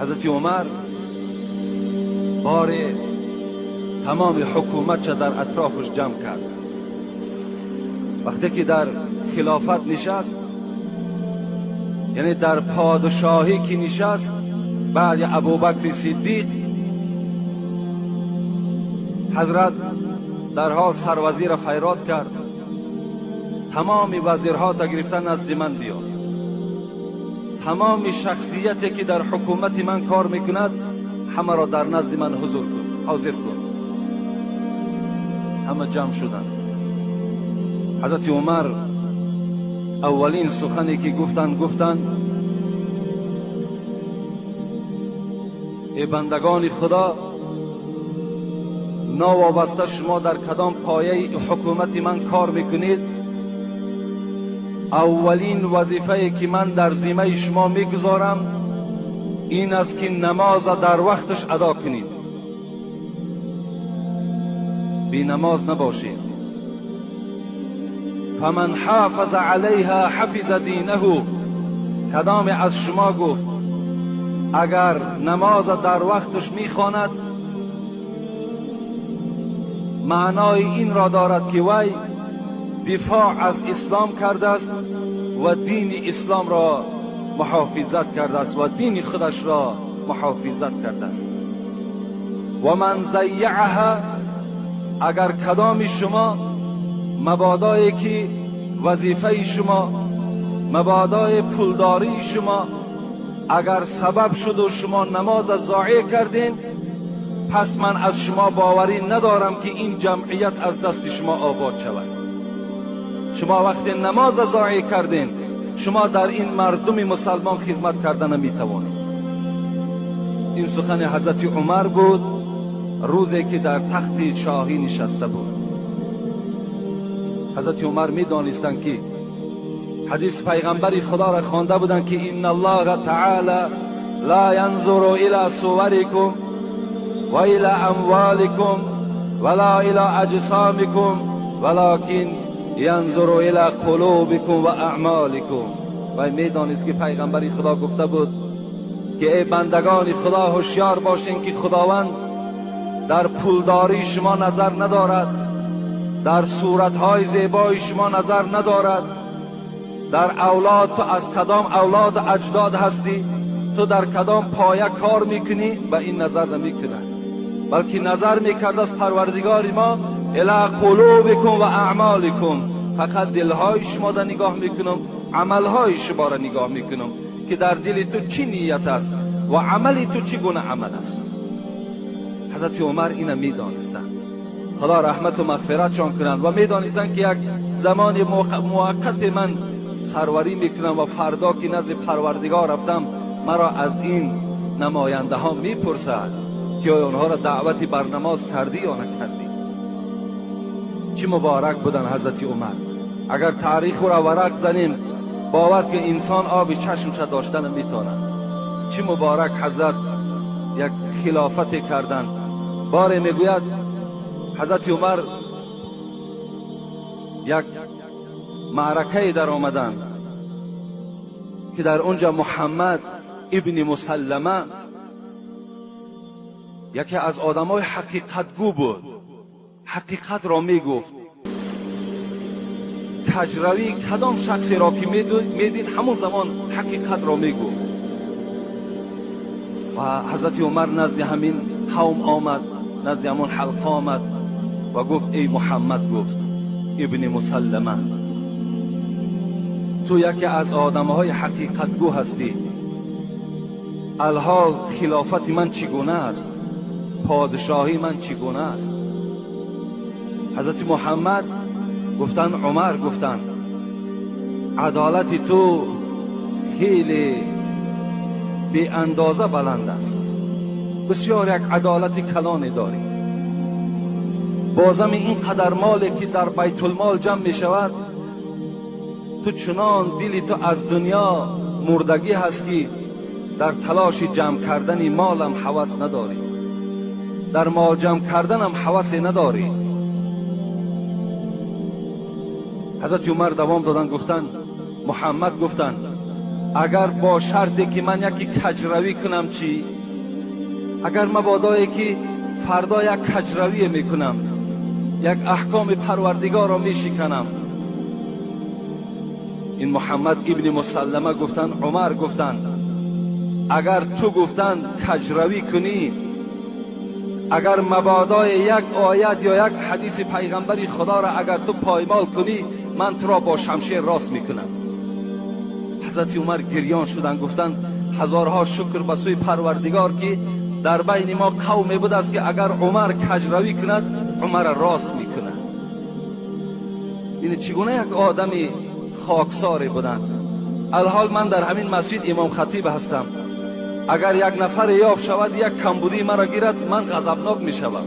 حضرت عمر بار تمام حکومت در اطرافش جمع کرد. وقتی که در خلافت نشست، یعنی در پادشاهی که نشست بعد ابوبکر صدیق، حضرت در حال سروزیر فیراد کرد، تمام وزیرها تا گرفتن نزد من بیا، تمام شخصیتی که در حکومت من کار میکند همه را در نزد من حضور کن، حاضر کن. همه جمع شدند. حضرت عمر اولین سخنی که گفتند، گفتند ای بندگان خدا، ناوابسته شما در کدام پایه حکومت من کار میکنید، اولین وظیفه که من در ذمه شما میگذارم این است که نماز در وقتش ادا کنید، بی نماز نباشید. فمن حافظ علیها حفظ دینه. کدام از شما گفت اگر نماز در وقتش میخواند معنای این را دارد که وی دفاع از اسلام کرده است و دین اسلام را محافظت کرده است و دین خودش را محافظت کرده است. و من ضیعها، اگر کدام شما مبادایی که وظیفه شما، مبادای پولداری شما اگر سبب شد و شما نماز ضایع کردین، پس من از شما باوری ندارم که این جمعیت از دست شما آباد شود. شما وقتی نماز ضایع کردین، شما در این مردم مسلمان خدمت کردن نمیتوانید. این سخن حضرت عمر بود روزی که در تخت شاهی نشسته بود. حضرت عمر میدانستند که حدیث پیغمبر خدا را خوانده بودند که ان الله تعالی لا ینظر الی صورکم و الی اموالکم ولا الی اجسامکم ولکن ینظر الی قلوبکم و اعمالکم. و میدانست که پیغمبر خدا گفته بود که ای بندگان خدا هوشیار باشین که خداوند در پولداری شما نظر ندارد، در صورتهای زیبای شما نظر ندارد، در اولاد تو از کدام اولاد اجداد هستی، تو در کدام پایه کار میکنی، به این نظر نمیکند، بلکه نظر میکرد از پروردگار ما الی قلوبکم و اعمالکم، فقط دلهای شما را نگاه میکنم، عملهای شما را نگاه میکنم که در دل تو چی نیت است و عمل تو چی گونه عمل است. حضرت عمر اینو میدانستند، خدا رحمت و مغفرتشان کنند، و میدانستند که یک زمان موقت من سروری میکنم و فردا که نزد پروردگار رفتم مرا از این نماینده ها میپرسد که آیا آنها را دعوتی بر نماز کردی یا نکردی. چه مبارک بودن حضرت عمر. اگر تاریخ را ورق زنیم باور که انسان آب چشمش داشتن میتواند. چه مبارک حضرت یک خلافت کردن. باره میگوید حضرت عمر یک معرکه در آمدن که در اونجا محمد ابن مسلمه یکی از آدمای حقیقتگو بود، حقیقت را میگفت. کجروی کدام شخصی را که میدید همون زمان حقیقت را میگفت. و حضرت عمر نزد همین قوم آمد، نزد همون حلقه آمد و گفت ای محمد، گفت ابن مسلمه، تو یکی از آدمهای حقیقتگو هستی، الحال خلافت من چگونه است، پادشاهی من چگونه است؟ حضرت محمد گفتن، عمر گفتن عدالت تو خیلی بی اندازه بلند است، بسیار یک عدالت کلانی داری، بازم این قدر مالی که در بیت المال جمع می شود، تو چنان دلی تو از دنیا مردگی هست که در تلاش جمع کردن مالم هوس نداری، در مال جمع کردنم هوس نداری. حضرت عمر دوام دادن، گفتن محمد، گفتن Агар бо шарте ки ман яке каҷравӣ кунам чӣ? Агар мабодое ки фардо як каҷравие мекунам, як аҳкоми парвардигорро мешиканам. Ин Муҳаммад ибни Мусаллама гуфтанд, Умар гуфтанд, агар ту гуфтанд каҷравӣ кунӣ, агар мабодои як оят ё як ҳадиси пайғамбари худоро агар ту поймол кунӣ, ман туро бо шамшер рост мекунам. Ҳазрати Умар гирён шуданд, гуфтанд ҳазорҳо шукр ба сӯи Парвардигор ки дар байни мо қавме будааст ки агар Умар каҷравӣ кунад, Умарро рост мекунад. Ин чӣ гуна як одами хоксоре буданд. Алҳол ман дар ҳамин масҷид имом хатиб ҳастам. Агар як нафар ёфт шавад, як камбудии маро гирад, ман ғазабнок мешавам.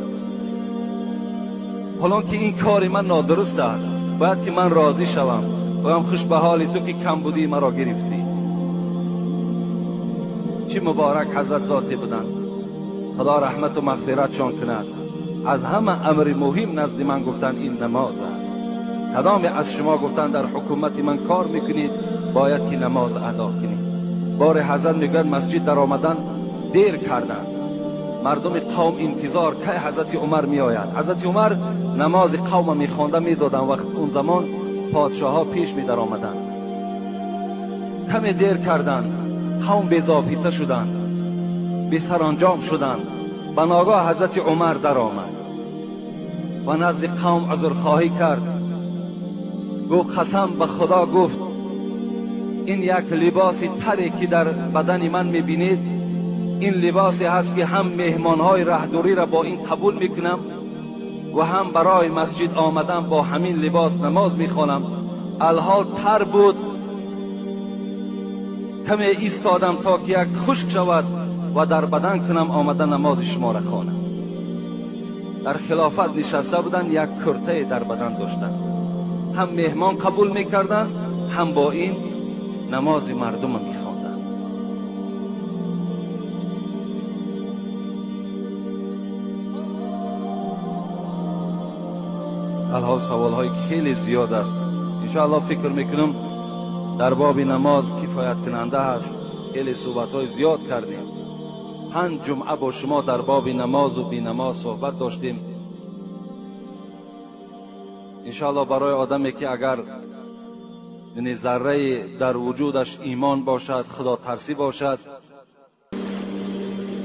Ҳолон ки ин кори ман нодуруст аст, бояд ки ман розӣ шавам. Гӯям хуш ба ҳоли ту ки камбудии маро гирифтӣ. Чӣ муборак ҳазрат зоте буданд. Худо раҳмату мағфиратшон кунад. Аз ҳама амри муҳим назди ман гуфтанд ин намоз аст. Кадоме аз шумо гуфтанд дар ҳукумати ман кор мекунед, бояд ки намоз адо кунед. Боре ҳазрат мегӯяд масҷид дар омадан дер карданд. Мардуми қавм интизор кай ҳазрати Умар меояд. Ҳазрати Умар намози қавма мехонда медоданд, вақт он замон подшоҳҳо пеш медаромаданд. Каме дер карданд, қавм безобита шуданд, бесаранҷом шуданд. Ба ногоҳ ҳазрати Умар даромад ва назди қавм узрхоҳӣ кард. Гуфт қасам ба Худо, гуфт ин як либоси таре ки дар бадани ман мебинед, ин либосе ҳаст ки ҳам меҳмонҳои раҳдуриро бо ин қабул мекунам ва ҳам барои масҷид омадан бо ҳамин либос намоз мехонам. Алҳол тар буд, каме истодам то ки як хушк шавад ва дар бадан кунам, омада намози шуморо хонам. Дар хилофат нишаста буданд, як куртае дар бадан доштанд. Ҳам меҳмон қабул мекарданд, ҳам бо ин намози мардумро мехонданд. Алҳол саволҳои хеле зиёд аст. Иншоаллоҳ фикр мекунам дар боби намоз кифояткунанда аст. Хеле суҳбатҳои зиёд кардем. 5 ҷумъа бо шумо дар боби намозу бенамоз суҳбат доштем. Иншоаллоҳ барои одаме ки агар заррае дар вуҷудаш имон бошад, худотарсӣ бошад,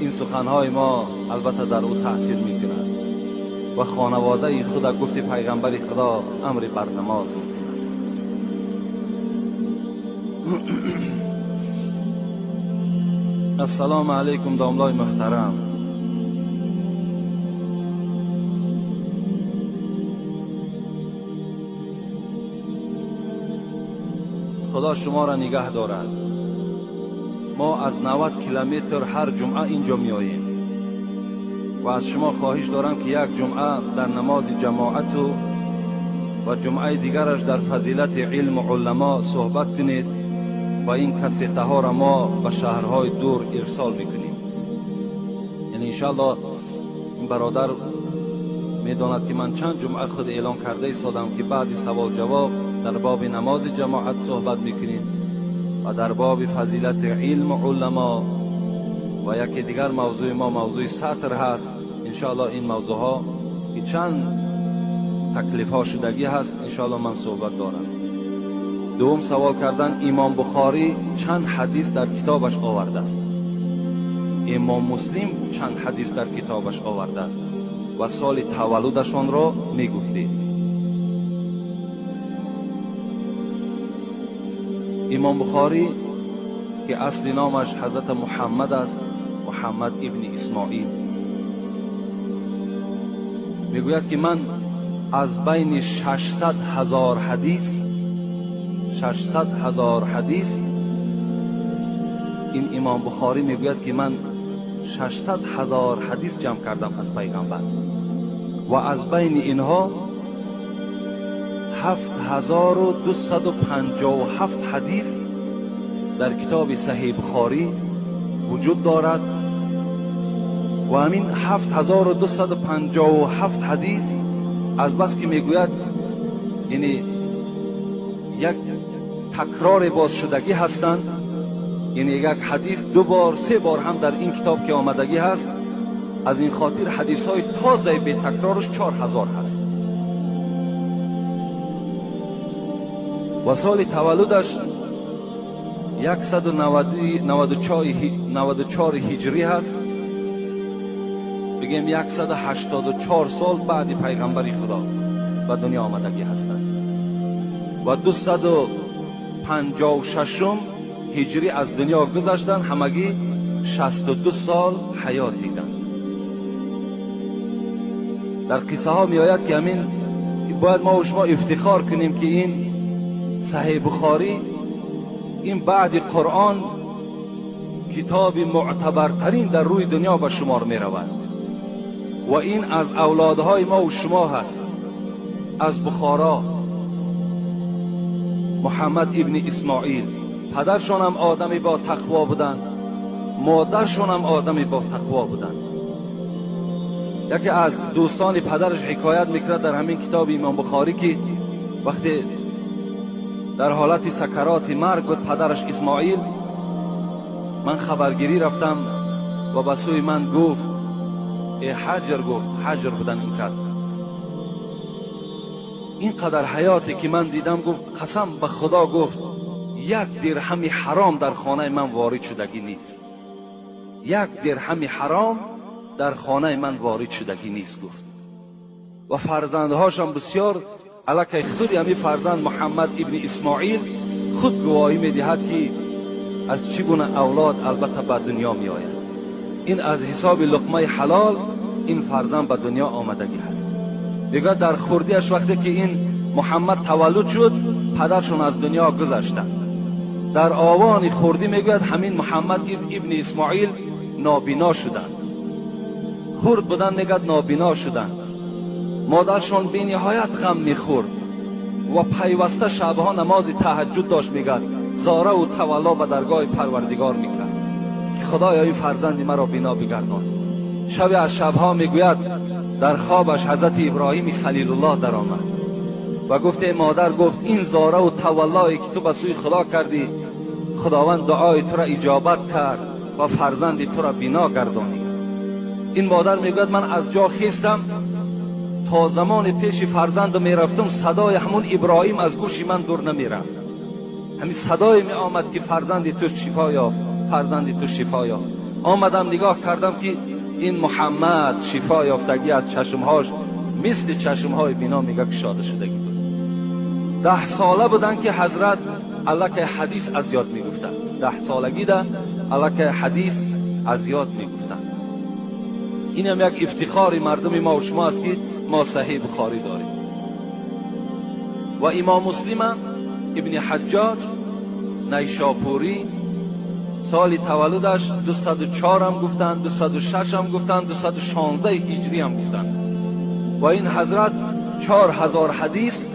ин суханҳои мо албатта дар ӯ таъсир мекунад ва хонаводаи худа гуфти пайғамбари Худо амри бар намоз мекунад. Ассалому алайкум домлои муҳтарам. Худо шуморо нигаҳ дорад. Мо аз 90 километр ҳар ҷумъа инҷо меоем ва аз шумо хоҳиш дорам ки як ҷумъа дар намози ҷамоату ва ҷумъаи дигараш дар фазилати илму уламо суҳбат кунед ва ин кассетаҳоро мо ба шаҳрҳои дур ирсол мекунем. Яъне иншоаллоҳ ин бародар медонад ки ман чанд ҷумъа худ эълон карда истодам ки баъди савол-ҷавоб дар боби намози ҷамоат суҳбат мекунем ва дар боби фазилати илму уламо ва яке дигар мавзӯи мо мавзӯи сатр ҳаст. Иншоаллоҳ ин мавзӯъҳо ки чанд таклифҳо шудагӣ ҳаст, иншоаллоҳ ман суҳбат дорам. Дуввум савол кардан, имом Бухорӣ чанд ҳадис дар китобаш овардааст? Имом Муслим чанд ҳадис дар китобаш овардааст ва соли таваллудашонро мегуфтед. Имом Бухорӣ ки асли номаш ҳазрат Муҳаммад аст, Муҳаммад ибни Исмоил, мегӯяд ки ман аз байни 600 ҳазор ҳадис, 600 ҳазор ҳадис, ин имом Бухорӣ мегӯяд ки ман 600 ҳазор ҳадис ҷамъ кардам аз пайғамбар ва аз байни инҳо 7257 ҳадис дар китоби Саҳеҳи Бухорӣ вуҷуд дорад ва ҳамин 7257 ҳадис аз бас ки мегӯяд яъне як такрори бозшудагӣ ҳастанд, یعنی یک حدیث 2 بار 3 بار هم در این کتاب که آمدگی هست. از این خاطر حدیث های تازه به تکرارش 4000 هست. و سال تولدش 194 هجری هست، بگیم 184 سال بعد پیغمبر خدا به دنیا آمدگی هستند و 256 هجری از دنیا گذشتن، همگی 62 سال حیات دیدن. در قصه ها می آید که همین باید ما و شما افتخار کنیم که این صحیح بخاری این بعد قرآن کتاب معتبرترین در روی دنیا به شمار می رود و این از اولادهای ما و شما هست، از بخارا محمد ابن اسماعیل. پدرشان هم آدمی با تقوا بودند، مادرشان هم آدمی با تقوا بودند. یکی از دوستان پدرش حکایت میکرد در همین کتاب امام بخاری که وقتی در حالت سکرات مرگ بود پدرش اسماعیل، من خبرگیری رفتم و به سوی من گفت ای حجر، گفت حجر بودن این کس، اینقدر حیاتی که من دیدم، گفت قسم به خدا، گفت 1 درهم حرام در خانه من وارد شدگی نیست، 1 درهم حرام در خانه من وارد شدگی نیست، گفت. و فرزندهاشم بسیار علاکه خود همی فرزند محمد ابن اسماعیل خود گواهی میدهد که از چگونه اولاد البته به دنیا می آید. این از حساب لقمه حلال این فرزند به دنیا آمدگی هست. میگه در خردیش وقتی که این محمد تولد شد پدرشون از دنیا گذشتند. در آوان خردی میگوید همین محمد ابن اسماعیل نابینا شدند. خرد بودن میگد نابینا شدند. مادرشون بی نهایت غم میخورد و پیوسته شبها نماز تهجد داشت، میگد زاره و تولا به درگاه پروردگار میکرد که خدایا این فرزند مرا بینا بگردان. شب از شبها میگوید در خوابش حضرت ابراهیم خلیل الله در آمد و گفت ای مادر، گفت این زاره و تولایی که تو به سوی خدا کردی، خداوند دعای تو را اجابت کرد و فرزند تو را بینا گردانی. این مادر میگوید من از جا خیستم، تا زمان پیش فرزند میرفتم صدای همون ابراهیم از گوش من دور نمیرفت، همین صدای می آمد که فرزند تو شفا یافت، فرزند تو شفا یافت. آمدم نگاه کردم که این محمد شفا یافتگی از چشمهاش مثل چشمهای بینا میگه کشاده شدگی بود. 10 ساله بودن که حضرت علاکه حدیث از یاد میگفتن. 10 سالگی ده علاکه حدیث از یاد میگفتن. این هم یک افتخار مردم ما و شما است که ما صحیح بخاری داریم. و امام مسلم ابن حجاج نیشاپوری سال تولدش 204 هم گفتن، 206 هم گفتن، 216 هجری هم گفتن. و این حضرت 4000 حدیث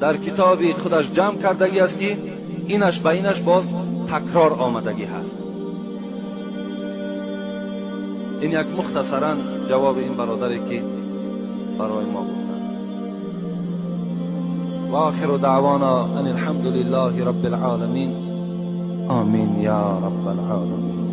در کتاب خودش جمع کردگی است که اینش به اینش باز تکرار آمدگی هست. این یک مختصرا جواب این برادری که برای ما گفتن. و آخر دعوانا ان الحمد لله رب العالمین. آمین یا رب العالمین.